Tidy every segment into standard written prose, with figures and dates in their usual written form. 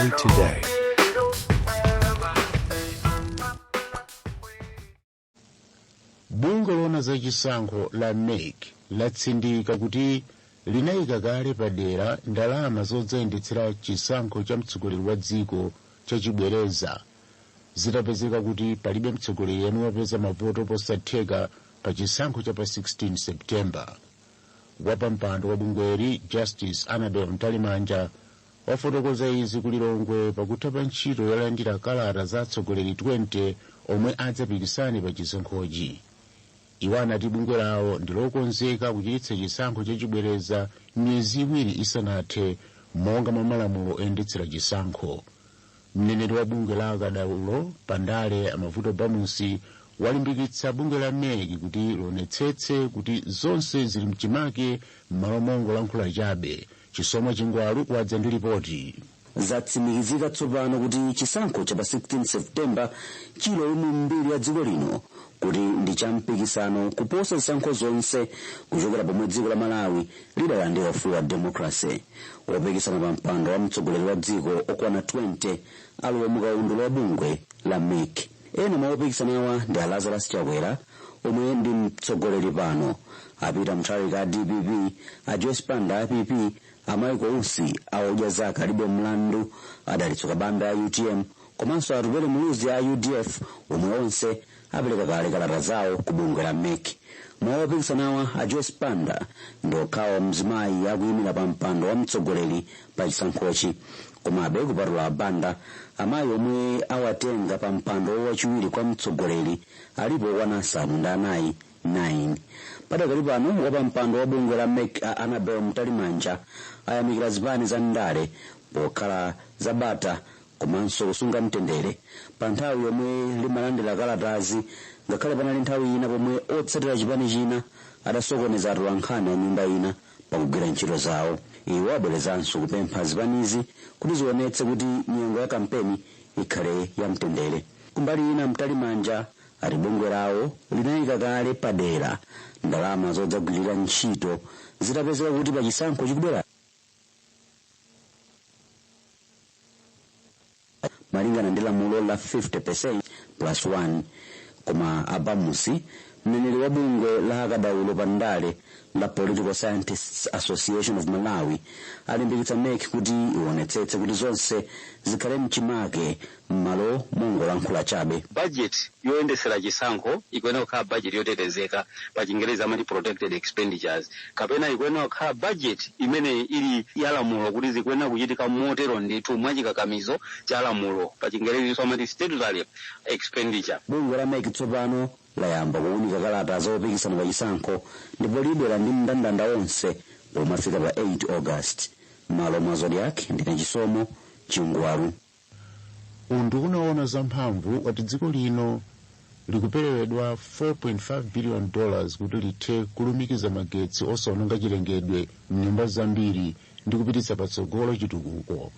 Malawi Today. Bungwe loona za chisankho la MEC latsindika kuti linayika kale padera ndalama zodzayendetsera chisankho cha mtsogoleri wa dziko chachibwereza zitapezeka kuti palibe mtsogoleri yemwe wapeza mavoti oposa theka pa chisankho cha pa 16 September. Wapampando wa bungweli, Justice Annabel Mtalimanja, wafotokoza izi kuLilongwe pakutha pa ntchito yolandira kalata za atsogoleri 20 omwe adzapikisane pa chisankhochi. Iwo anati bungwe lawo ndi lokonzeka kuchititsa chisankho chachibwereza miyezi 2 isanathe, monga mwa malamulo oyendetsera chisankho. Mneneri wa bungwe la akadaulo pandale, Amavuto Bamusi, walimbikitsa bungwe la MEC kuti lionetsetse kuti zonse zili mchimake m'malo mongolankhula chabe. Chisomo Chingwalu wadza ndi ripoti. Zatsimikizika tsopano kuti chisankho cha pa 16 September chilowe mu mbiri ya dziko lino kuti ndi cha mpikisano kuposa zisankho zonse kuchokera pomwe dziko la Malawi lidalandira ufulu wa democracy. Wopikisana pa mpando wa mtsogoleri wa dziko okwana 20 alowa mukaundula wa bungwe la MEC. Ena mwa opikisanawa ndi a Lazarus Chakwera, omwe ndi mtsogoleri pano, a Peter Mutharika a DPP, a Joyce Banda a PP, a Michael Usi a Odya Zake Alibe Mlandu, a Dalitso Kabambe a UTM, komanso Atupele Muluzi a UDF, omwe onse apereka kale kalata zawo ku bungwe la MEC. Mwa opikisanawa, a Joyce Banda ndi okhawa mzimayi akuyimira pa mpando wa mtsogoleri pa chisankhochi. Komabe, kupatula Banda, amayi omwe awatenga pa mpando wachiwiri kwa mtsogoleri alipo okwana 4, 9. Padakali pano, wapampando wa bungwe la MEC, a Annabel Mtalimanja, ayamikira zipani za ndale pokhala zabata komanso kusunga mtendere pa nthawi yomwe limalandira kalatazi, ngakhale panali nthawi ina pomwe otsatira chipani china adasokoneza atolankhani a nyumba ina pakugwira ntchito zawo. Iwo abwerezanso kupempha zipanizi kuti zionetse kuti nyengo ya kampeni ikhale ya mtendere. Kumbali ina, Mtalimanja ati bungwe lawo linayika kale padera ndalama zodzagwirira ntchito zitapezeka kuti pa chisankho chikubwera, malingana ndi lamulo la 50% plus 1. Koma Abamusi, mneneri wa bungwe la akadaulo pa ndale la Political Scientists Association of Malawi, alimbikitsa MEC kuti ionetsetse kuti zonse zikhale mchimake m'malo mongolankhula chabe. Budget yoyendesera chisankho ikuyenera kukhala budget yotetezeka, pa Chingerezi amati protected expenditures, kapena ikuyenera kukhala budget imene ili ya lamulo kuti zikuyenera kuchitika motero ndithu mwachikakamizo cha lamulo, pa Chingerezi amati statutory expenditure. Bungwe la MEC tsopano layamba kuwunika kalata zopikisana pa chisankho ndipo libwera ndi mndandanda wonse pomafika pa 8 August. Malo mwa Zodiak, ndine Chisomo Chingwalu. Unduna woona zamphamvu wati dziko lino likuperekedwa $4.5 billion kuti lithe kulumikiza magetsi osaononga chilengedwe mnyumba zambiri ndi kupititsa patsogolo chitukuko.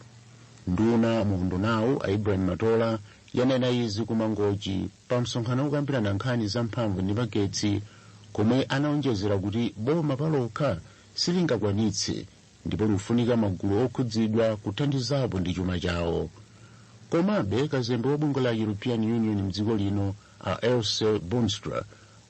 Nduna mu undunawu, a Ibrahim Matola, yanena izi ku Mangochi pa msonkhano wokambirana nkhani za mphamvu ndi magetsi, komwe anaonjezera kuti boma palokha silingakwanitse ndipo likufunika magulu okhudzidwa kuthandizapo ndi chuma chawo. Komabe, kazembe wa bungwe la European Union mdziko lino, a Else Boonstra,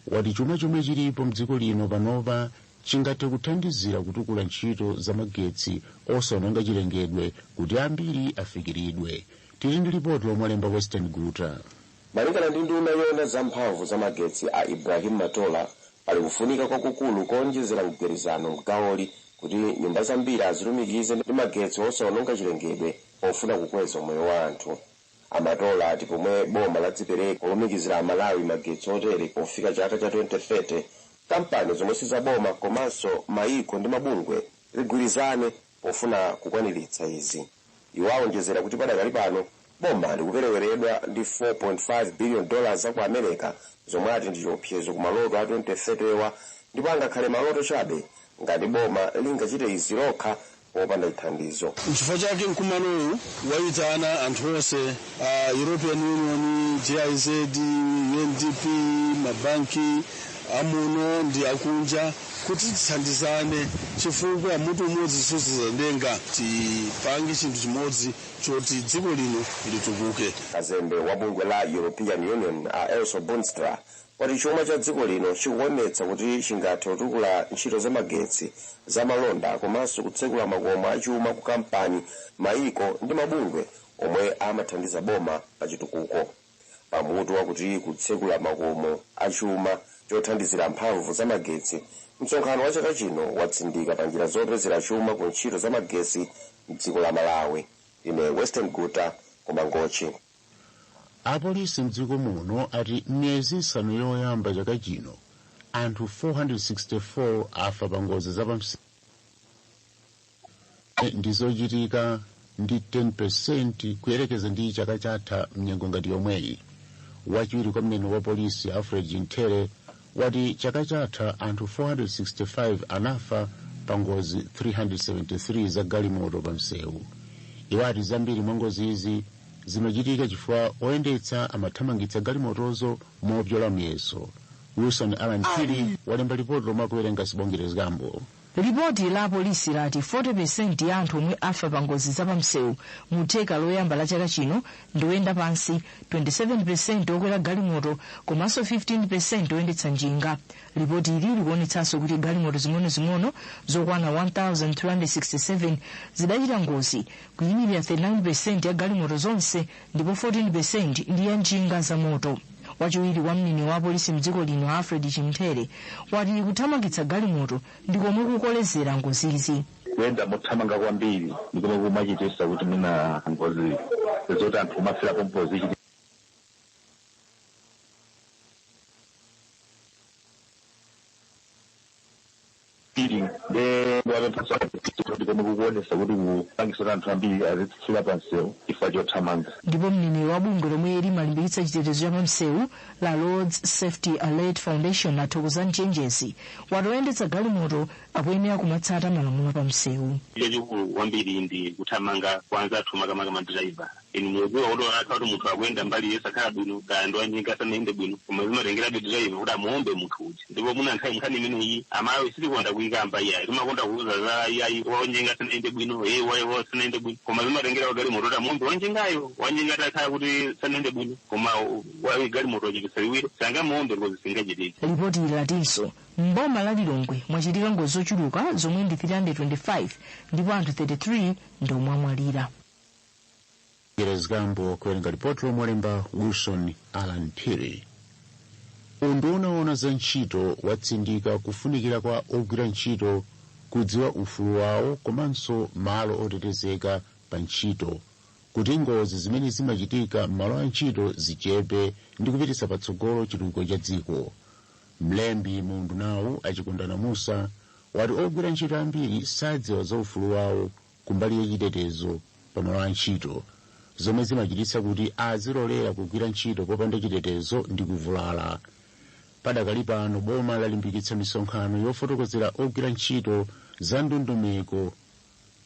wati chuma chomwe chilipo mdziko lino panopa chingathe kuthandizira kutukula ntchito za magetsi osaononga chilengedwe kuti ambiri afikiridwe. Tili ndi ripoti lomwe alemba Western Guta. Malingana ndi nduna yoona zamphamvu za magetsi, a Ibrahim Matola, pali kufunika kwakukulu kuonjezera mgwirizano mgawoli kuti nyumba zambiri azilumikize ndi magetsi osaononga chilengedwe pofuna kukweza moyo wa anthu. Amatola ati pomwe boma ladzipereka kulumikizira Amalawi magetsi otere pofika chaka cha 2030, kampani zomwe sizaboma komanso mayiko ndi mabungwe zigwirizane pofuna kukwaniritsa izi. Iwo awonjezera kuti padakali pano boma likupereweredwa ndi $4.5 billion za ku America, zomwe ati ndi chiopsezo ku maloto a 2030 wa, ndipo angakhale maloto chabe ngati boma lingachite izi lokha popanda chithandizo. Nchifukwa chake mkumanowu wayitana anthu onse a European Union, GIZ, UNDP, mabanki amuno ndi akunja. Kuti tithandizane, chifukwa mutu umodzi susenza denga. Tipange chinthu chimodzi choti dziko lino litukuke. Kazembe wa bungwe la European Union a Elso Boonstra wati chuma cha dziko lino chikuonetsa kuti chingathe kutukula ntchito za magetsi, za malonda komanso kutsekula makomo achuma ku kampani, maiko ndi mabungwe omwe amathandiza boma pa chitukuko. Pamutu wakuti "Kutsekula makomo achuma chothandizira mphamvu za magetsi", msonkhano wa chaka chino watsindika pa njira zopezera chuma ku ntchito za magetsi mdziko la Malawi. Ine Western Guta, kumangochi. Apolisi mdziko muno ati miyezi 5 yoyamba chaka chino anthu 464 afa pa ngozi zapamsewu, ndi zochitika ndi 10% kuyerekeza ndi chaka chatha mnyengo ngati yomweyi. Wachiwiri kwa mneneri wa polisi Alfred Jintere wati chaka chatha anthu 465 anafa pa ngozi 373 za galimoto pa msewu. Iwo ati zambiri mwa ngozi izi zimachitika chifukwa oyendetsa amathamangitsa galimotozo mopyola muyeso. Wilson Alan Phiri walemba ripoti lomwe akuwerenga Sibongere Zgambo. Lipoti la polisi lati 40% ya anthu omwe afa pa ngozi zapamsewu mu theka loyamba la chaka chino ndi oyenda pansi, 27% okwera galimoto komanso 15% oyendetsa njinga. Lipoti ili likuonetsanso kuti galimoto zing'onozing'ono zokwana 1367 zidachita ngozi, kuyimirira 39% ya galimoto zonse, ndipo 14% ndi ya njinga za moto. Wachiwiri kwa mneneri wa polisi mdziko lino Alfred Chimthere wati kuthamangitsa galimoto ndi komwe kukolezera ngozizi. Kuyenda mothamanga kwambiri ndi komwe kumachititsa kuti mwina ngozi zoti anthu kumafira pompo zichiti ndi komwe kukuonesa kuti kupangisa anthu ambiri azitsira pansewu chifukwa chothamanga. Ndipo mneneri wa bungwe lomwe limalimbikitsa chitetezo cha pamsewu la Roads Safety Alert Foundation Athokozani Chenjezi wati oyendetsa galimoto akuyenera kumatsata malamulo pamsewu. Chachikulu kwambiri ndi kuthamanga kwa anzathu, makamaka madraiva. Inu mukudziwa kuti akha kuti munthu akuyenda mbali yosakhala bwino, kaya ndi wanjinga asanayende bwino, koma zimatengerabe driver kuti amuombe munthu uja. Ndipo muna nthawi nkhani imeneyi amawe sitikonda kuyikamba iyayi, timakonda kuuza za iyayi wanjinga asanayende bwino, ye wayo sanayende bwino, koma zimatengera galimoto kuti amuombe wanjingayo. Wanjinga atakhala kuti sanayende bwino koma wa galimoto wachititsa liwiro, sangamuombe ngozi singachitike. Lipoti ili latinso mboma la Lilongwe mwachitika ngozi zochuluka zomwe ndi 325 ndipo anthu 33 ndi omwe amwalira. Zgambo kuwerenga ripoti lomwe walemba Wilson Alan Phiri. Unduna woona za ntchito watsindika kufunikira kwa ogwira ntchito kudziwa ufulu wawo komanso malo otetezeka pa ntchito kuti ngozi zimene zimachitika m'malo a ntchito zichepe ndi kupititsa patsogolo chitukuko cha dziko. Mlembi mu undunawu Achikondana Musa wati ogwira ntchito ambiri sadziwa za ufulu wawo kumbali yachitetezo pamalo a ntchito, zomwe zimachititsa kuti azilolera kugwira ntchito popanda chitetezo ndi kuvulala. Padakali pano boma lalimbikitsa misonkhano yofotokozera ogwira ntchito za ndondomeko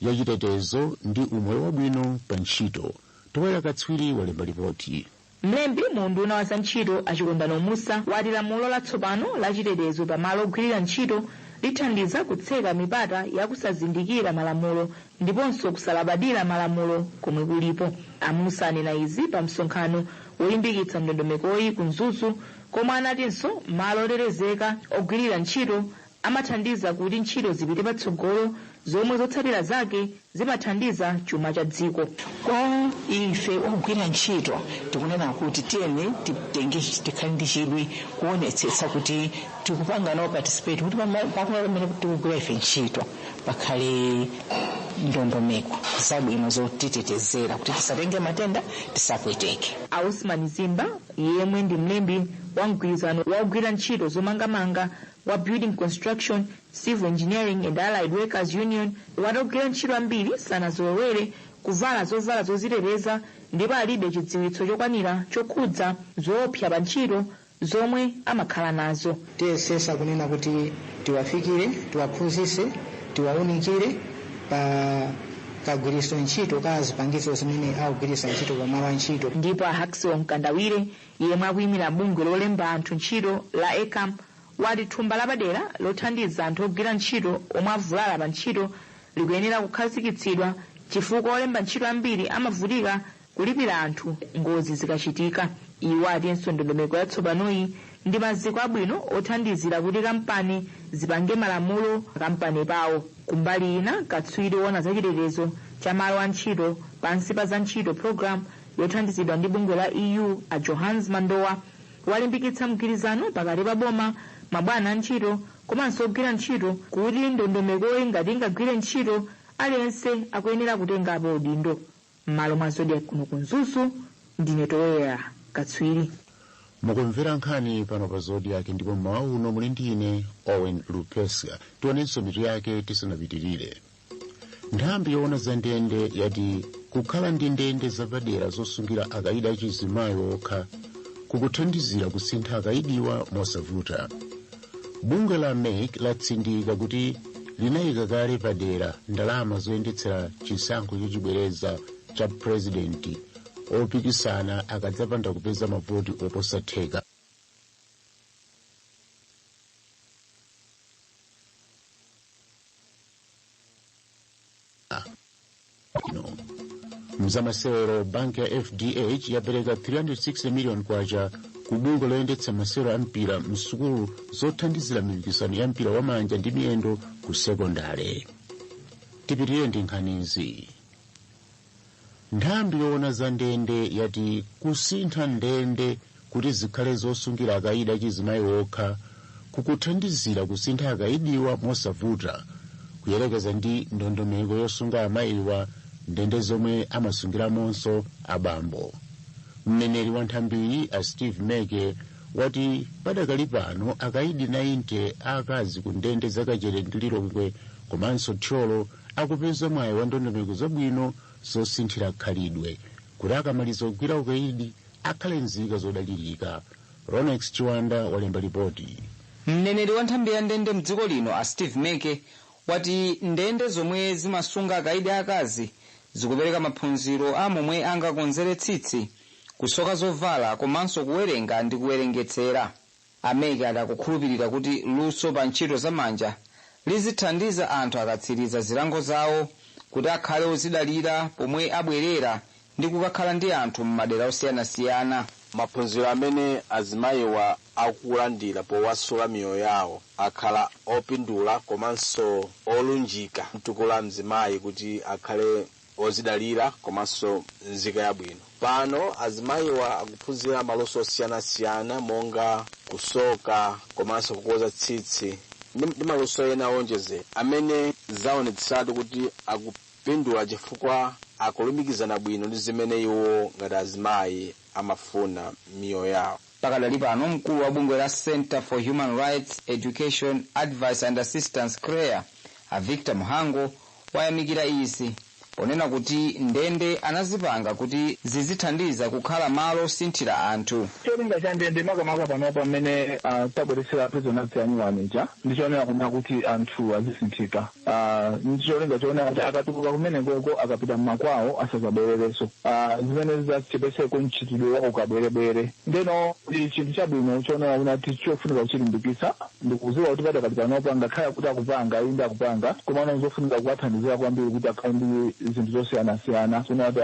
yachitetezo ndi umoyo wabwino pa ntchito. Toyera Katswiri walemba ripoti. Mlembi mu unduna wa zantchito Achikondano Musa wati lamulo latsopano la chitetezo pamalo ogwirira ntchito lithandiza kutseka mipata yakusazindikira malamulo ndiponso kusalabadira malamulo komwe kulipo. Amusa anena izi pa msonkhano wolimbikitsa ndondomekoyi ku Mzuzu, komwe anatinso malo otetezeka ogwirira ntchito amathandiza kuti ntchito zipite patsogolo, zomwe zotsatira zake zimathandiza chuma cha dziko. Kwa ife ogwira ntchito tikunena kuti tiyeni titenge, tikhale ndi chidwi kuonetsetsa kuti tikupanga nawo participate kuti pamene tikugwira ife ntchito pakhale ndondomeko zabwino zotitetezera kuti tisatenge matenda, tisapweteke. Ausman Zimba, yemwe ndi mlembi wa mgwirizano wa ogwira ntchito zomangamanga wa Building Construction, Civil Engineering and Allied Workers Union, wati ogwira ntchito ambiri sanazolowere kuvala zovala zoziteteza ndipo alibe chidziwitso chokwanira chokhudza zoopsa pa ntchito zomwe amakhala nazo. Tiyesesa kunena kuti tiwafikire, tiwaphunzitse, tiwaunikire pa kagwiritso ntchito ka zipangizo zimene akugwiritsa ntchito pamalo a ntchito. Ndipo a Haxwell Mkandawire, yemwe akuyimira bungwe lolemba anthu ntchito la ECAM, wati thumba lapadera lothandiza anthu ogwira ntchito omwe avulala pa ntchito likuyenera kukhazikitsidwa chifukwa olemba ntchito ambiri amavutika kulipira anthu ngozi zikachitika. Iwo atinso ndondomeko yatsopanoyi ndi maziko abwino othandizira kuti kampani zipange malamulo kampani pawo. Kumbali ina, katswiri woona zachitetezo cha malo a ntchito pansi pa za ntchito program yothandizidwa ndi bungwe la EU a Johannes Mandowa walimbikitsa mgwirizano pakati pa boma, mabwana a ntchito komanso ogwira ntchito kuti ndondomekoyi ngati ingagwire ntchito aliyense akuyenera kutengapo udindo. M'malo mwa Zodiak kuno ku Mzuzu, ndine Toyera Katswiri. Mukumvera nkhani pano pa Zodiak, ndipo mmawa uno muli ndi ine Owen Lupesa. Tionenso mitu yake tisanapitirire. Nthambi yoona za ndende yati kukhala ndi ndende zapadera zosungira akaidi achizimayi okha kukuthandizira kusintha akaidiwa mosavuta. Bungwe la MEC latsindika kuti linayika kale padera ndalama zoyendetsera chisankho chochibwereza cha purezidenti opikisana akadzapanda kupeza mavoti oposa theka. Mzamasewero, banki ya FDH yapereka 360 million kwacha ku bungwe loyendetsa masewero a mpira msukulu zothandizira mipikisano ya mpira wamanja ndi miyendo ku sekondale. Tipitirire ndi nkhanizi. Nthambi yoona za ndende yati kusintha ndende kuti zikhale zosungira akaidi achizimayi okha kukuthandizira kusintha akaidiwa mosavuta kuyerekeza ndi ndondomeko yosunga amayiwa ndende zomwe amasungiramonso abambo. Mneneri wa nthambiyi a Steve Meke wati padakali pano akaidi 90 aakazi ku ndende zakachere ndi Lilongwe komanso Thyolo akupeza mwayi wa ndondomeko zabwino zosinthira khalidwe kuti akamaliza kugwira ukaidi akhale nzika zodalirika. Ronex Chiwanda walemba ripoti. Mneneri wa nthambi ya ndende mdziko lino a Steve Meke wati ndende zomwe zimasunga akaidi akazi zikupereka maphunziro a momwe angakonzere tsitsi, kusoka zovala komanso kuwerenga ndi kuwerengetsera. Ameke adakukhulupirira kuti luso pa ntchito zamanja lizithandiza anthu akatsiriza zilango zawo kuti akhale ozidalira pomwe abwerera ndi kukakhala ndi anthu m'madera osiyanasiyana. Maphunziro amene azimayiwa akulandira powasula miyoyo yawo akhala opindula komanso olunjika mtukula mzimayi kuti akhale ozidalira komanso nzika yabwino. Pano azimayiwa akuphunzira maluso osiyanasiyana monga kusoka komanso kukoza tsitsi ndi maluso ena owonjezera amene zaonetseratu kuti akupindula chifukwa akulumikizana bwino ndi zimene iwo ngati azimayi amafuna miyoyo yawo. Pakadali pano mkulu wa bungwe la Center for Human Rights Education, Advice and Assistance CREA a Victor Muhango wayamikira izi ponena kuti ndende anazipanga kuti zizithandiza kukhala malo osinthira anthu. Cholinga cha ndende makamaka panopa pamene tabweretsera prison act yanyuwanija ndichoonera kunena kuti anthu azisinthika, ndicholinga choonera kuti akatuluka kumenekoko akapita mmakwawo asazabwererenso, zimene zidachepeseko mchitidwe wa ukabwerebwere. Ndeno ndi chinthu chabwino choonera kuna kuti chofunika kuchilimbikitsa ndikuziwa kuti padakali panopa ngakhale kuti akupanga inde akupanga, komano zofunika kuwathandizira kwambiri kuti akhale ndi zinthu zosiyanasiyana kunati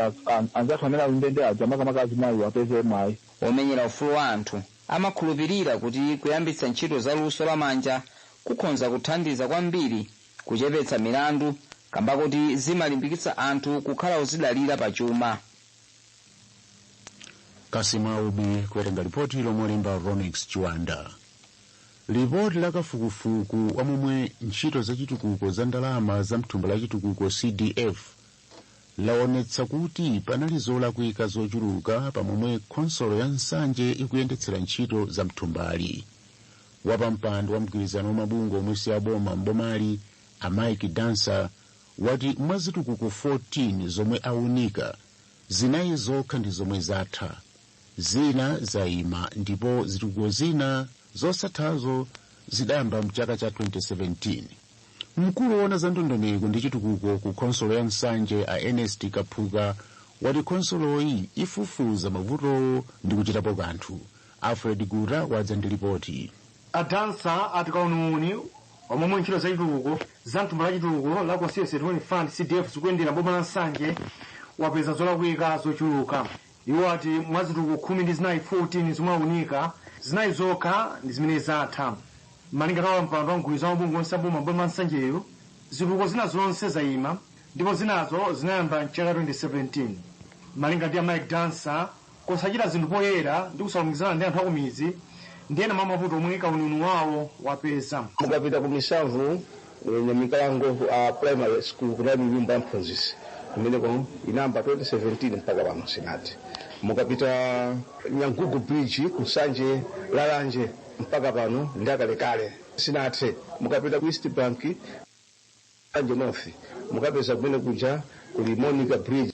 anzathu amene ali ndende aja makamaka azimayi apeze mwayi. Omenyera ufulu wa anthu amakhulupirira kuti kuyambitsa ntchito za luso lamanja kukhonza kuthandiza kwambiri kuchepetsa milandu kamba kuti zimalimbikitsa anthu kukhala ozidalira pachuma. Kasimaubi kuwerenga ripoti lomwe limba Ronex Chiwanda. Lipoti la kafukufuku wa momwe ntchito zachitukuko za ndalama za mthumba la chitukuko CDF laonetsa kuti panali zolakwika zochuluka pamomwe khonsolo ya Nsanje ikuyendetsera ntchito za mthumbali. Wapampando wa mgwirizano wa mabungwe omwe si aboma mbomali a Mike Dancer wati mwa zitukuko 14 zomwe aunika, zinayi zokha ndi zomwe zatha, zina zayima, ndipo zitukuko zina zosathazo zidayamba mchaka cha 2017. Mkulu woona za ndondomeko ndi chitukuko ku khonsolo ya Nsanje a Ernest Kaphuka wati khonsoloyi ifufuza mavutowo ndi kuchitapo kanthu. Alfred Gura wadza ndi ripoti. Adansa ati kauniuni omwe ntchito zachitukuko za mthumba la chitukuko la Constituency Development Fund CDF zikuyendera boma la Nsanje wapeza zolakwika zochuluka. Iwo ati mwa zitukuko 14 14 zomwe aunika, zinayi zokha ndi zimene zatha. Malinga ndi wapampando wa mgwirizano wa mabungwe onse aboma boma la Nsanjeyo, zitukuko zina zonse zayima ndipo zinazo zinayamba mchaka 2017. Malinga ndi a Mike Dansa, kusachita zinthu poyera ndi kusalumikizana ndi anthu akumidzi ndi ena mwa mavuto omwe kauniuni wawo wapeza. Mukapita ku Misamvu, Nyamikalango primary school, kunali nyumba ya mphunzitsi kumeneko inayamba 2017 mpaka pano sinati. Mukapita Nyangugu Bridge kusanje Lalanje mpaka pano ndakalekale sinathe. Mukapita ku East Bank Nsanje North mukapeza kumene kuja kuli Monica Bridge.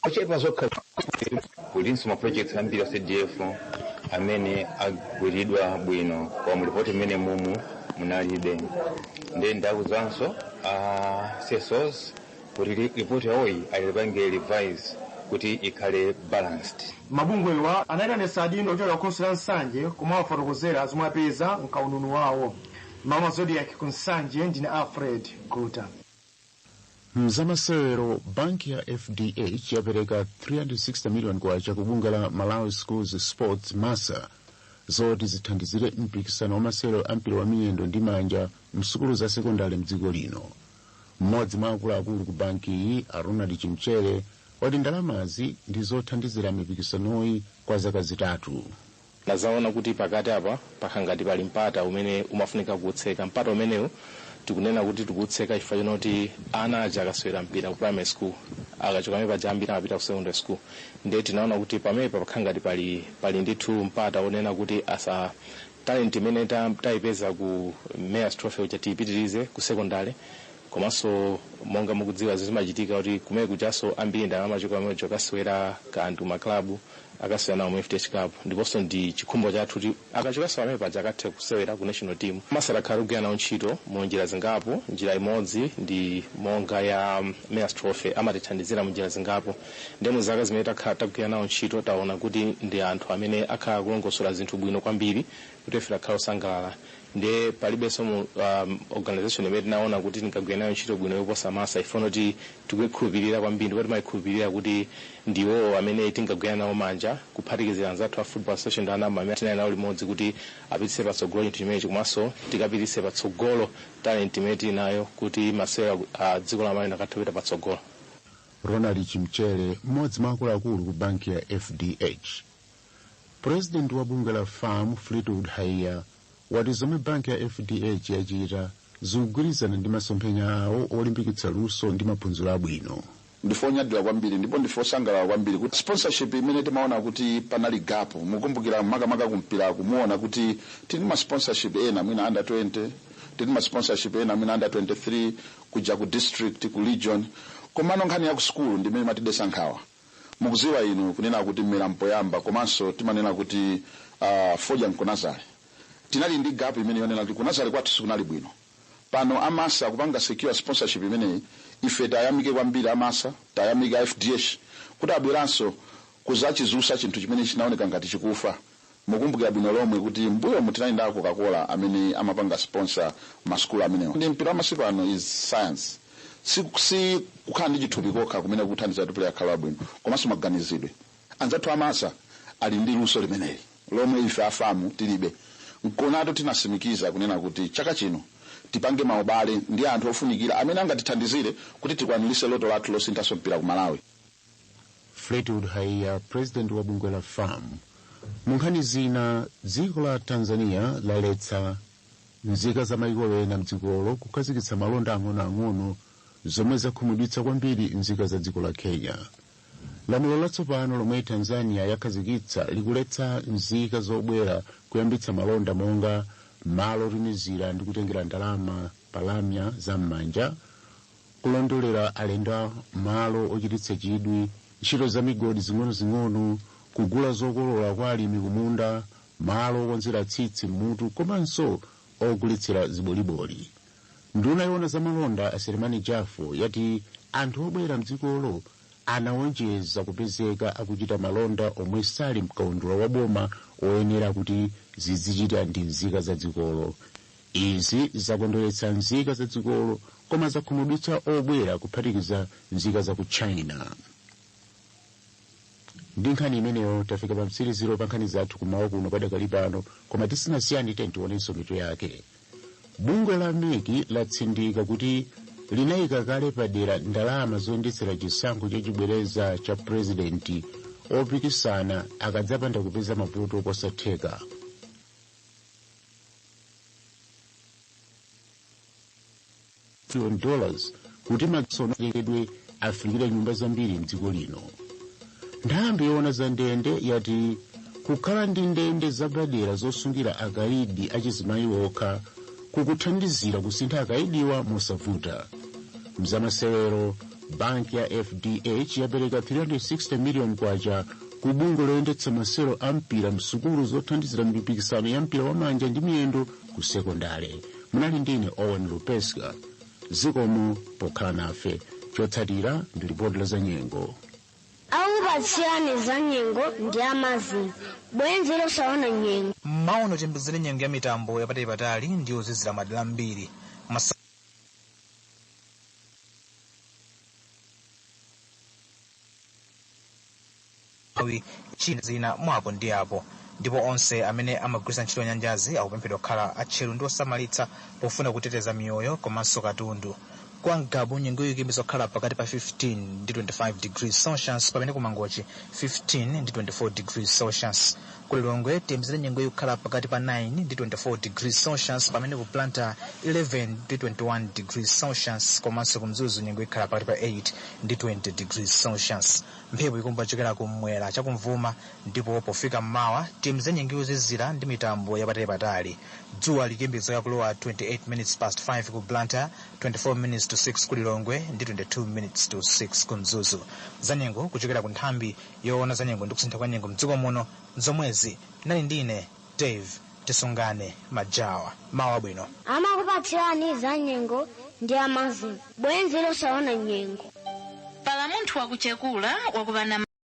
Ochepa zokha. Kulinso ma projects ambiri a CDF amene agwiridwa bwino koma mulipoti mmene mumu munalibe. Nde ndakuzanso a CSOs kuti ripoti yawoyi alipange revise kuti ikhale balanced. Mabungwewa anayitanitsa adindo ochokera ku khonsolo la Nsanje komwe awafotokozera zomwe apeza mkauniuni wawo. Mama Zodiac ku Nsanje, ndine Alfred Guta. Mzamasewero, banki ya FDH yapereka 360 million kwacha ku bungwe la Malawi Schools Sports MASA zoti zithandizire mpikisano wa masewero a mpira wa miyendo ndi manja msukulu za sekondari mdziko lino. Mmodzi mwa akuluakulu ku banki iyi, a Ronald Chimchere, wati ndalamazi ndi zothandizira mipikisanoyi kwa zaka 3. Nazaona kuti pakati apa pakhangati pali mpata umene umafunika kutseka. Mpata umenewu tikunena kuti tikutseka chifukwa chinoti ana aja akasewera mpira ku primary school, akachoka pamene paja ambiri amapita ku secondary school. Ndiye tinaona kuti pamenepa pakhangati pali ndithu mpata onena kuti asa talent imene tayipeza ku Mayor's Trophy uja tiyipitirize ku secondary. Komanso monga mukudziwa zimachitika kuti kumene kujaso ambiri ndalama amachoka pamene akasewera kanthu maklabu akasewera nawo mu FDH Cup, ndiponso ndi chikhumbo chathu kuti akachokanso pamene paja akathe kusewera ku national team. MASA takhala tikugwira nawo ntchito mu njira zingapo. Njira imodzi ndi monga ya Mayor's Trophy, amatithandizira mu njira zingapo. Ndi mu zaka zimene takhala takugwira nawo ntchito taona kuti ndi anthu amene akhala kulongosola zinthu bwino kwambiri kuti ife takhala osangalala. Ndiye palibenso mu organization imene tinaona kuti tingagwira nayo ntchito bwino yoposa MASA. Ifuna kuti tikuikhulupirira kwambiri ndipo timayikhulupirira kuti ndiwo amene tingagwira nawo manja, kuphatikizira anzathu a Football Association ndi anamba amene tinali nawo limodzi kuti apititse patsogolo chinthu chimenechi, komanso tikapititse patsogolo talent imene tili nayo kuti masewera a dziko la Malawi akathe kupita patsogolo. Ronald Chimchere, mmodzi mwa akuluakulu ku banki ya FDH. President wa bungwe la FAM, Fleetwood Haiya, wati zomwe banki ya FDH yachita zikugwirizana ndi masomphenya awo olimbikitsa luso ndi maphunziro abwino. Ndife onyadira kwambiri ndipo ndife osangalala kwambiri kuti sponsorship imene timaona kuti panali gap, mukumbukira makamaka kumpira kumuona kuti tili ma sponsorship ena mwina under 20, tili ma sponsorship ena mwina under 23, kuja ku district, ku region, komano nkhani ya ku sukulu ndimene matidesa nkhawa. Mukuziwa inu kunena kuti mmera mpoyamba, komanso timanena kuti foja nkunazale tinali ndi gap imene yonena kuti kunazale kwathu sikunali bwino. Pano a MASA kupanga secure sponsorship imeneyi, ife tayamike kwambiri a MASA, tayamike a FDH kuti abweranso kuzachizusa chinthu chimene chinaoneka ngati chikufa. Mukumbukira bwino lomwe kuti mbuyo mutinali ndi a Coca-Cola amene amapanga sponsor masukulu amenewo. Ndi mpira wa masiku ano is science, si kukhala ndi chithupi kokha kumene kuthandiza kuti player akhala abwino, komanso maganizidwe. Anzathu a MASA ali ndi luso limeneli lomwe ife a FAM tilibe. Nkonato tinasimikiza kunena kuti chaka chino tipange maubale ndi anthu ofunikira amene angatithandizire kuti tikwanirise loto lathu losinthanso mpira ku Malawi. Fleetwood Haiya, president wa bungwe la FAM. Mu nkhani zina, dziko la Tanzania laletsa nzika za maiko ena mdzikolo kukhazikitsa malonda ang'onoang'ono, zomwe zakhumudwitsa kwambiri nzika za dziko la Kenya. Lamulo latsopano lomwe Tanzania yakhazikitsa likuletsa nzika zobwera kuyambitsa malonda monga malo otumizira ndi kutengera ndalama palamya za m'manja, kulondolera alendo, malo ochititsa chidwi Ntchito za migodi zing'onozing'ono, kugula zokolola kwa alimi kumunda, malo okonzera tsitsi mmutu komanso ogulitsira ziboliboli. Nduna yoona za malonda Aselemani Jafo yati anthu obwera mdzikolo anawonjeza kupezeka akuchita malonda omwe sali mkaundula wa boma oyenera kuti zizichita ndi nzika za dzikolo. Izi zakondweretsa nzika za dzikolo koma zakhumudwitsa obwera, kuphatikiza nzika za ku China. Ndi nkhani imeneyo tafika pa mtsiriziro pa nkhani zathu kumawa kuno padakali pano, koma tisinasiyani tionenso mitu yake. Bungwe la MEC latsindika kuti linayika kale padera ndalama zoyendetsera chisankho chachibwereza cha purezidenti opikisana akadzapanda kupeza mavoti kosatheka $, kuti masonekedwe afikire nyumba zambiri mdziko lino. Nthambi yoona za ndende yati kukhala ndi ndende zapadera zosungira akaidi achizimayi okha kukuthandizira kusintha akaidiwa mosavuta. Mzamasewero, banki ya FDH yapereka 360 million kwacha ku bungwe loyendetsa masewero a mpira msukulu zothandizira mipikisano ya mpira wa manja ndi miyendo ku sekondale. Munali ndine Owen Lupeska. Zikomo pokhala nafe. Chotsatira ndi ripoti la zanyengo. Akupatsirani za nyengo ndi amazini bwenzi losaona nyengo. Mmaono tiyembekezere nyengo ya mitambo yapatali ndi yozizira madera ambiri. China zina mwapo ndi apo, ndipo onse amene amagwiritsa ntchito nyanjazi akupemphedwa kukhala atcheru ndi osamalitsa pofuna kuteteza miyoyo komanso katundu. Kwa Ngabu nyengo ikuyembekezeka kukhala pakati pa 15 ndi 25 degrees Celsius, pamene kumangochi 15 ndi 24 degrees Celsius. Ku Lilongwe tiyembekezere nyengo ikukhala pakati pa 9 ndi 24 degrees Celsius, pamene ku Blantyre 11 ndi 21 degrees Celsius, komanso ku Mzuzu nyengo ikhala pakati pa 8 ndi 20 degrees Celsius. Mphepo ikumba chokera kumwera chakumvuma, ndipo pofika mmawa tiyembekezere nyengo yozizira ndi mitambo yapatali. Dzuwa likuyembekezeka kulowa 28 minutes past 5 ku Blantyre, 24 minutes to 6 ku Lilongwe ndi 22 minutes to 6 ku Mzuzu. Zanyengo kuchokera ku nthambi yoona zanyengo ndi kusintha kwa nyengo mdziko muno zomwezi. Nali ndine Dave Tisungane Majawa. Mawa bwino. Amakupatsirani za nyengo ndi amazini bwenzi losaona nyengo. Pala munthu wakuchekula wakupana.